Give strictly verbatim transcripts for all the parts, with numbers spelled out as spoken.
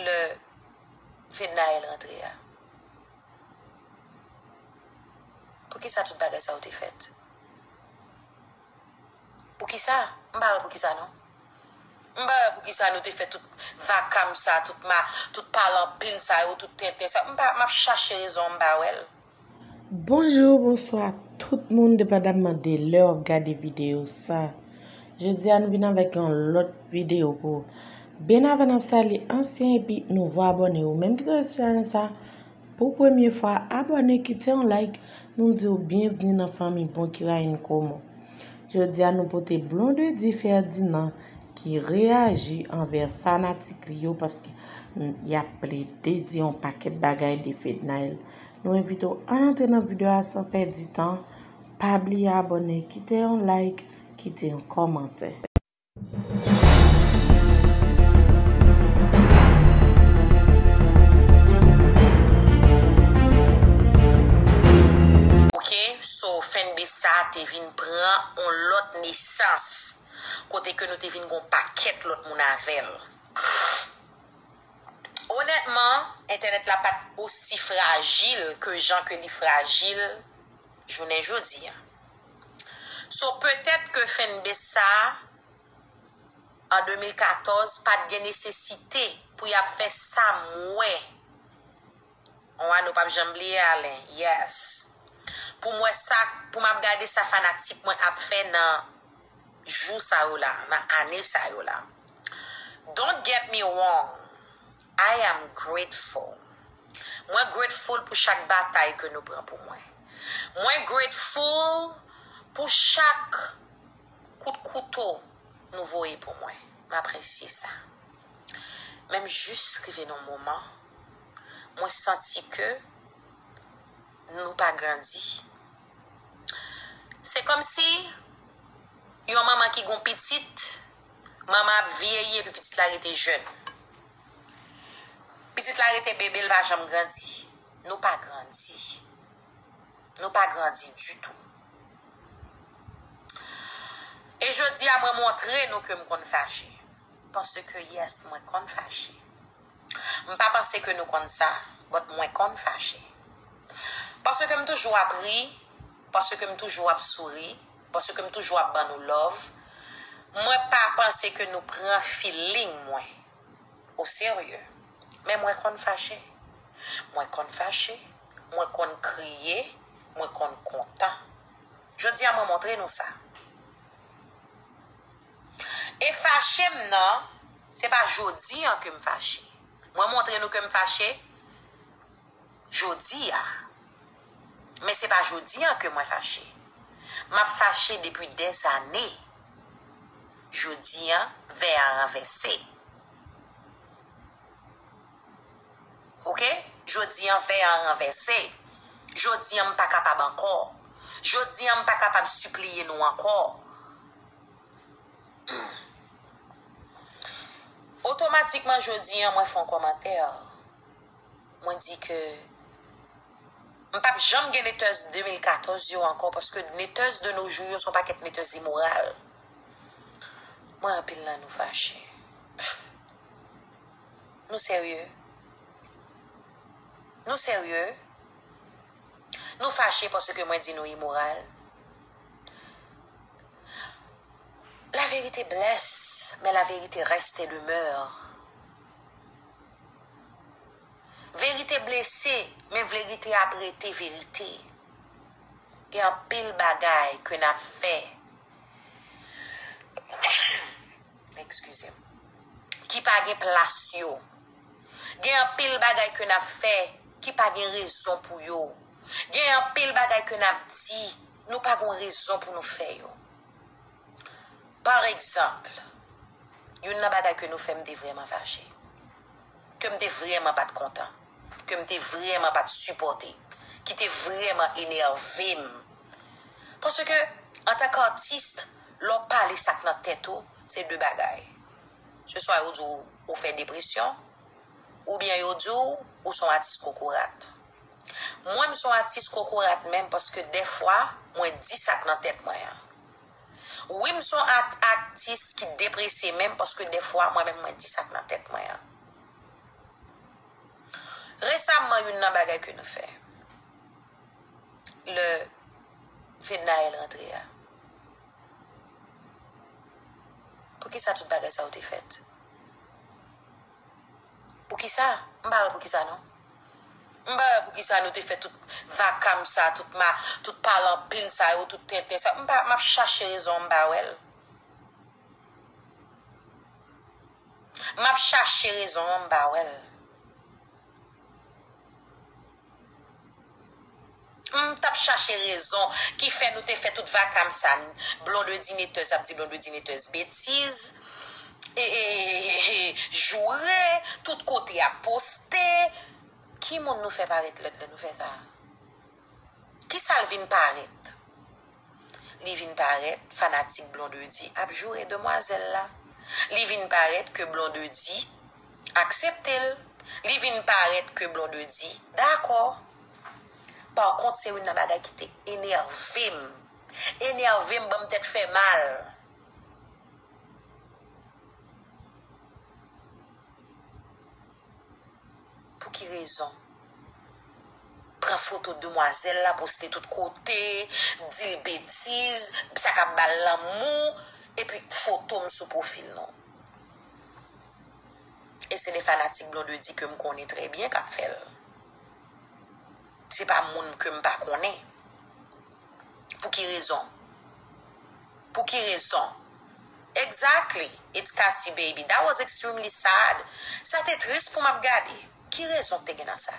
lè Fednaelle rantre a? Poukisa tout bagay sa yo te fèt? Poukisa? M pa wè poukisa non. M pa wè poukisa nou te fè tout vakam sa, tout ma, tout pale anpil sa yo, tout tenten sa. M pa, m ap chache rezon an, m pa wè l. Bonjou, bonswa tout moun, depandamman de lè w ap gade videyo sa. Jodi a nou vin avèk yon lòt videyo pou ou. Byen avan n ap salye ansyen epi nouvo abòne, ou menm ki tonbe sou chanèl sa pou premye fwa, abòne, kite yon like, nou di w byenvni nan fanmi Bon Kirayen Komo. Jodi a nou pote Blondedy Ferdinand ki reyaji anvè fanatik li yo paske, mm, y ap plede di yon pakèt bagay de Fednaelle. Nou envite w ann antre nan videyo a san pèdi tan. Pa bliye abòne, kite yon like, kite yon kòmantè. Ok, so fanbase sa te vin pran yon lòt nesans, kote ke nou te vin gon pakèt lòt moun avè l. Onètman, entènèt la pa t osi frajil ke jan ke li frajil jounen jodi a. So, petèt ke fanbase sa, an de mil katòz, pa t gen nesesite pou y ap fè sa m wè. On a nou p ap janm bliye Alen. Yes. Pou m wè sa, pou m ap gade sa fanatik mwen ap fè nan jou sa yo la, nan ane sa yo la. Don't get me wrong. I am grateful. Mwen grateful pou chak batay ke nou pran pou mwen. Mwen grateful pou chak kout kouto nou voye pou mwen. M apresye sa. Men m jis rive nan yon moman, mwen santi ke nou pa grandi. Se kòmsi yon manman ki gon pitit, manman ap vyeyi epi pitit la rete jèn. Pitit la rete bebe, l pa janm grandi. Nou pa grandi. Nou pa grandi ditou. E jodi a, mwen montre nou ke m konn fache. Paske, yes, mwen konn fache. M pa panse ke nou konn sa, but mwen konn fache. Paske m toujou ap ri, paske m toujou ap souri, paske m toujou ap ban nou love. Mwen pa panse ke nou pran feeling mwen o serye. Men mwen konn fache. Mwen konn fache, mwen konn kriye, mwen konn kontan. Jodi a, mwen montre nou sa. E fache m nan, se pa jodi an ke m fache. Mwen montre nou ke m fache jodi a. Men se pa jodi an ke mwen fache. M ap fache depi dèzane. Jodi an, vè a ranvèse. Ok? Jodi an, vè a ranvèse. Jodi an, m pa kapab ankò. Jodi an, m pa kapab sipliye nou ankò. Otomatikman, jodi an, mwen fè yon kòmantè. Mwen di ke m p ap janm gen netèz de mil katòz yo ankò, paske netèz de nos jours yo se yon pakèt netèz imoral. Mwen anpil nan nou fache. Nou serye? Nou serye? Nou fache paske mwen di nou imoral? La vérité blesse, mais la vérité reste et demeure. Verite blese, men verite ap rete verite. Gen anpil bagay ke n ap fè, eskize m, ki pa gen plas yo. Gen anpil bagay ke n ap fè ki pa gen rezon pou yo. Gen anpil bagay ke n ap di, nou pa gen rezon pou nou fè yo. Pa egzanp, youn nan bagay ke nou fè m te vrèman fache, ke m te vrèman pa t kontan, ke m te vrèman pa t sipòte, ki te vrèman enève m. Paske, antanke atis, lè w pale sa k nan tèt ou, se de bagay. Se swa yo di w ou fè depresyon, oubyen yo di w ou se yon atis kokorat. Mwen, m se yon atis kokorat menm paske dèfwa, mwen di sa k nan tèt mwen an. Wi, m se yon at-, atis ki deprese menm paske dèfwa, mwen menm, mwen di sa k nan tèt mwen an. Resaman, youn nan bagay ke nou fè lè Fednaelle rantre a. Poukisa tout bagay sa yo te fèt? Poukisa? M pa wè poukisa non. M pa wè poukisa nou te fè tout vakam sa, tout ma, tout pale anpil sa yo, tout tenten sa. M pa, m ap chache rezon an, m pa wè l. M ap chache rezon an, m pa wè l. M t ap chache rezon ki fè nou te fè tout vakam sa. Blondedy Netez ap di Blondedy Netez betiz. E, e, e, e, e, joure, tout kote ap poste. Ki moun nou fè parèt lèd lè nou fè sa? Kisa l vin parèt? Li vin parèt fanatik Blondedy ap joure demwazèl la. Li vin parèt ke Blondedy aksepte l. Li vin parèt ke Blondedy dakò. Pa kont, se youn nan bagay ki te enève m. Enève m, ban m tèt fè mal. Pou ki rezon? Pran foto demwazèl la, poste tout kote, di l betiz, sa k ap ba l lanmou, epi foto m sou pwofil nou. E se de fanatik Blondedy ke m konnen trè byen k ap fè l. Se pa moun ke m pa konnen. Pou ki rezon? Pou ki rezon? Exactly. It's Cassie, baby. That was extremely sad. Sa te tris pou m ap gade. Ki rezon k te gen nan sa?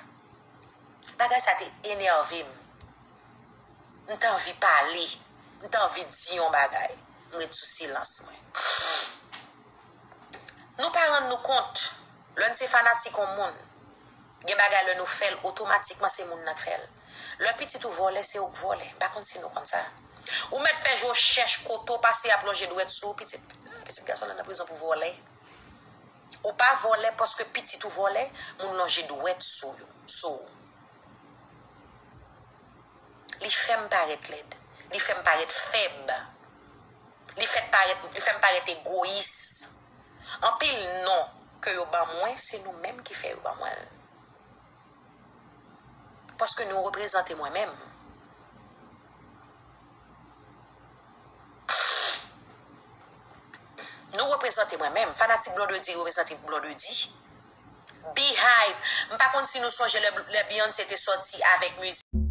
Bagay sa te enève m. M t anvi pale. M t anvi di yon bagay. M ret sou silans mwen. Nou pa rann nou kont, lè n se fanatik yon moun, gen bagay lè nou fè l, otomatikman se moun nan k fè l. Lè pitit ou vòlè, se ou k vòlè. M pa konn si nou konn sa. Ou mèt fè je w chèch kote w pase, y ap lonje dwèt sou ou, pitit, pitit gason nan nan prizon pou vòlè. Ou pa vòlè paske pitit ou vòlè, moun lonje dwèt sou yo, sou ou. Li fè m parèt lèd. Li fè m parèt fèb. Li fè parèt, li fè m parèt egoyis. Anpil non ke yo ban mwen, se nou menm ki fè yo ban mwen l. Paske nou reprezante mwen menm. Nou reprezante mwen menm. Fanatik Blondedy reprezante Blondedy. Beehive. M pa konn si nou sonje lè, lè Beyoncé te sòti avèk mizik